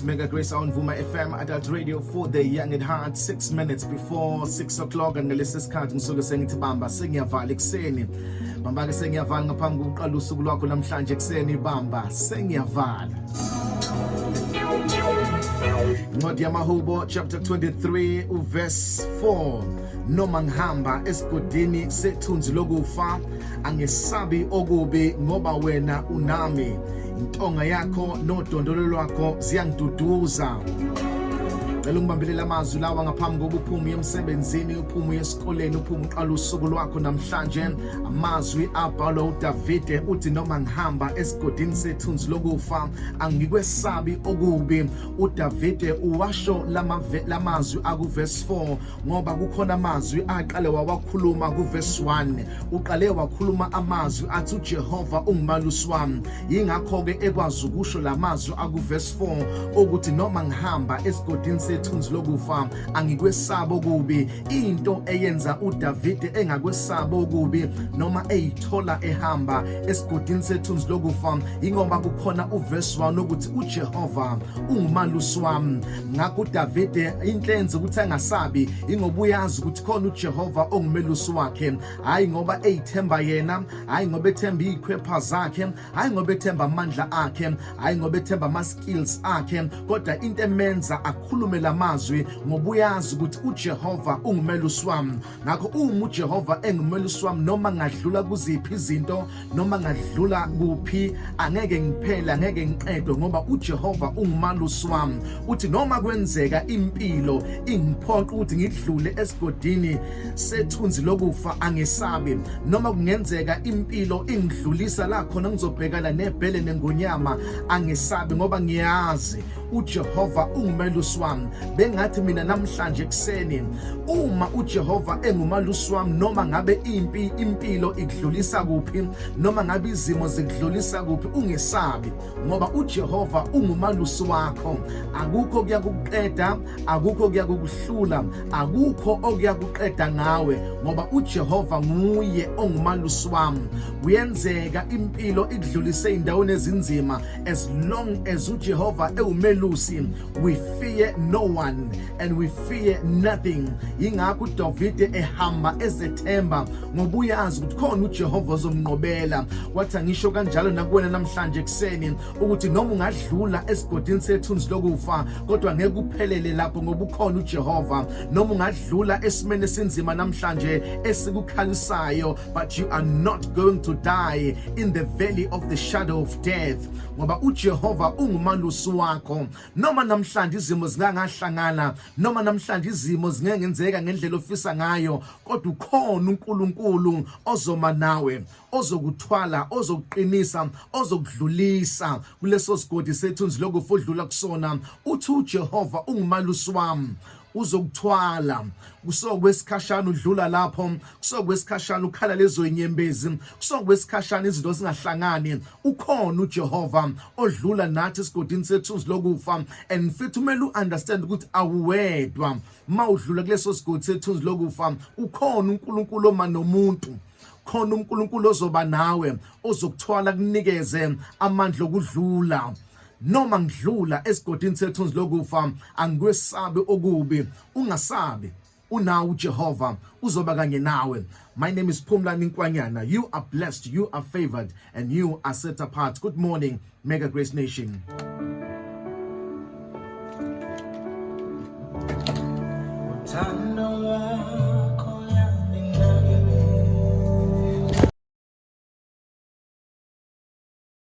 It's Mega Grace on Vuma FM Adult Radio for the Young at Heart. 6 minutes before 6 o'clock and ngalesi sikhathi ngisuke sengithi bamba sengiyavala ekuseni. Bamba ke sengiyavala ngaphambi kokuqala usuku lwakho namhlanje ekuseni, bamba sengiyavala. Incwadi yamaHubo chapter 23 uverse 4: noma ngihamba esigodini sethunzi lokufa, angesabi okubi, ngoba wena unami, intonga yakho nodondolo lwakho ziyangiduduza. Cela ungibambelela amazwi lawa ngaphambi kokuba uphume emsebenzini, uphume esikoleni, uphume uqala usuku lwakho namhlanje. Amazwi abhalwa uDavide uthi, noma ngihamba esigodini sethunzi lokufa, angikwesabi okubi. uDavide uwasho lamazwi akuverse 4 ngoba kukhona amazwi aqale wawakhuluma kuverse 1. Uqale wakhuluma amazwi athi, uJehova ungumalusi wami. Yingakho ke ekwazi ukusho lamazwi akuverse 4 ukuthi noma ngihamba esigodini sethunzi lokufa, angikwesaba okubi. Into eyenza uDavide engakwesaba okubi noma eyithola ehamba esigodini sethunzi lokufa ingoba kukhona uverse 1 ukuthi uJehova ungumalusi wami. Ngakho uDavide into enza ukuthi angasabi ingoba uyazi ukuthi khona uJehova ongumelusi wakhe, hayi ngoba eyithemba yena, hayi ngoba ethemba izikhwepha zakhe, hayi ngoba ethemba amandla akhe, hayi ngoba ethemba ama skills akhe, kodwa into emenza akhulume lamazwi ngoba uyazi ukuthi uJehova ungumelusi wami. Ngakho uma uJehova engumelusi wami, noma ngadlula kuziphi izinto, noma ngadlula kuphi, angeke ngiphele, angeke ngiqedwe, ngoba uJehova ungumalusi wami. Uthi noma kwenzeka impilo ingiphoqa ukuthi ngidlule esigodini sethunzi lokufa, angesabi. Noma kungenzeka impilo ingidlulisa la khona ngizobhekana nebhele nengonyama, angesabi, ngoba ngiyazi uJehova ungumelusi wami. Bengathi mina namhlanje ekuseni, uma uJehova engumalusi wami, noma ngabe impi impilo ikudlulisa kuphi, noma ngabe izimo zikudlulisa kuphi, ungesabi, ngoba uJehova ungumalusi wakho. Akukho kuyakuqeda, akukho kuyakukuhlula, akukho okuyakuqeda ngawe, ngoba uJehova nguye ongumalusi wami. Kuyenzeka impilo ikudlulise endaweni ezinzima, as long as uJehova ewumelusi, we fear no one and we fear nothing. Yingakho uDavide ehamba ezethemba, ngoba uyazi ukuthi khona uJehova ozomnqobela. Wathi angisho kanjalo nakuwena namhlanje ekuseni ukuthi noma ungadlula esigodini sethunzi lokufa, kodwa ngeke uphelele lapho, ngoba ukhona uJehova. Noma ungadlula esimeni esinzima namhlanje esikukhalisayo, but you are not going to die in the valley of the shadow of death, ngoba uJehova ungumalusi wakho. Noma namhlanje izimo zingangahlangana, noma namhlanje izimo zingengenzeka ngendlela ofisa ngayo, kodwa ukhona uNkulunkulu ozoma nawe, ozokuthwala, ozokuqinisa, ozokudlulisa kuleso sigodi sethunzi lokufa odlula kusona. Uthi uJehova ungumalusi wami, uzokuthwala. Kusokwesikhashana udlula lapho, kusokwesikhashana ukhala lezo inyembezi, kusokwesikhashana izinto zingahlangani, ukhona uJehova odlula nathi esigodini sethunzi lokufa. And futhi kumele uunderstand ukuthi awuwedwa mawudlula kuleso sigodi sethunzi lokufa. Ukhona uNkulunkulu oma nomuntu, khona uNkulunkulu ozoba nawe, ozokuthwala, kunikeze amandla okudlula. Noma ngidlula esigodini sethunzi lokufa, angikwesabi okubi. Ungasabi, unawo uJehova, uzoba kanye nawe. My name is Phumlani Nkwanyana. You are blessed, you are favored and you are set apart. Good morning, Mega Grace Nation. Uthando lwakho.